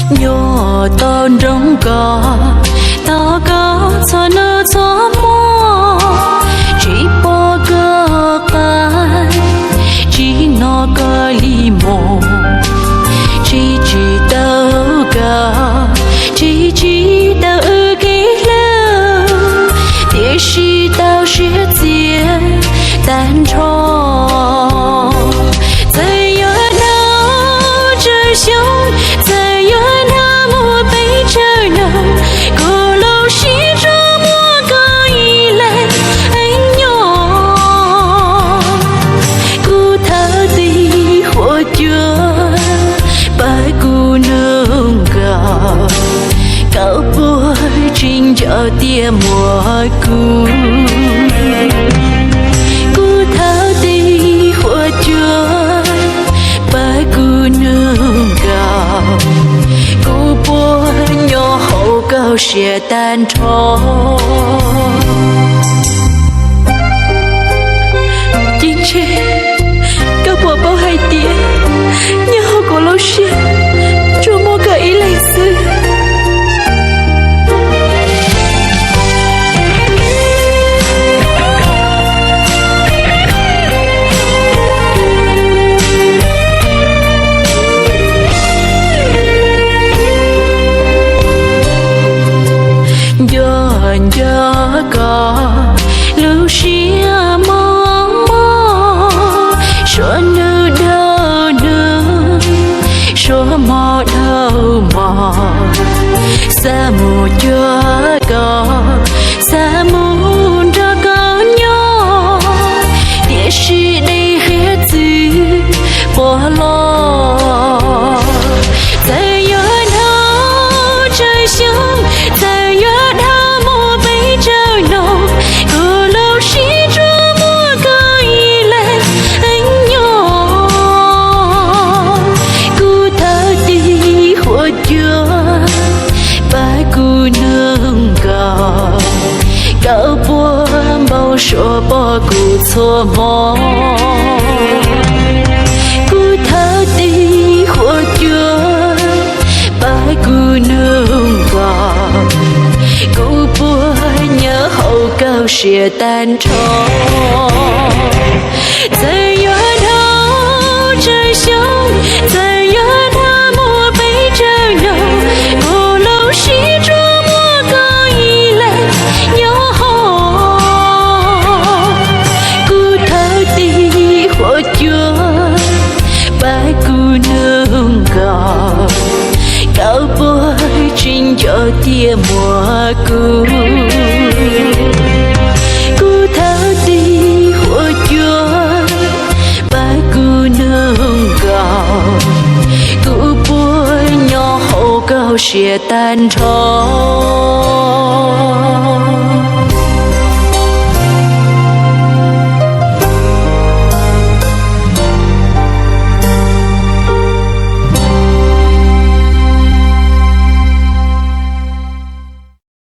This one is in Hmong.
Nyob tau nrog koj, tos koj txhua hnub txhua hmo, tsis pom koj qab, tsis hnov koj li mus, tsis tsis tau koj, tsis tsis tau wb kev hlub, tiam sis tau siab txias tag nrho. Txawm yuav dhau tsawg xyoo, txawm yuav dhau muaj pes tsawg no, kuv lub siab tsuas muaj koj ib leeg nyob. Kuv thov tig huam cua, pab kuv nug koj, koj puas tseem nco tias muaj kuv. Kuv thov tig huam cua, pab kuv nug koj, kuv puas nyob hauv koj siab tag nrho. Cia ntshe, koj puas paub hais tias nyob hauv kuv lub siab tsuas muaj koj ib leeg xwb. Nco nco koj lub siab mos mos, suav nug dhau nug, suav hmo dhau hmo, xav mus cuag koj, xav mus nrog koj nyob, tiam sis dej hiav txwv quaj los. Txawm yuav dhau tsawg xyoo, txawm yuav dhau muaj pes tsawg no, kuv lub siab tsuas muaj koj ib leeg nyob. Kuv thov tig huam cua, pab kuv nug koj, koj puas npau suav pom kuv txhua hmo. Kuv thov tig huam cua, pab kuv nug koj, kuv puas nyob hauv koj siab tag nrho. Txawm yuav dhau tsawg xyoo, txawm yuav dhau muaj pes tsawg no, kuv lub siab tsuas muaj koj ib leeg nyob hauv. Kuv thov tig huam cua, pab kuv nug koj, koj puas tseem nco tias muaj kuv. Kuv thov tig huam cua, pab kuv nug koj, kuv puas nyob hauv koj siab tag nrho.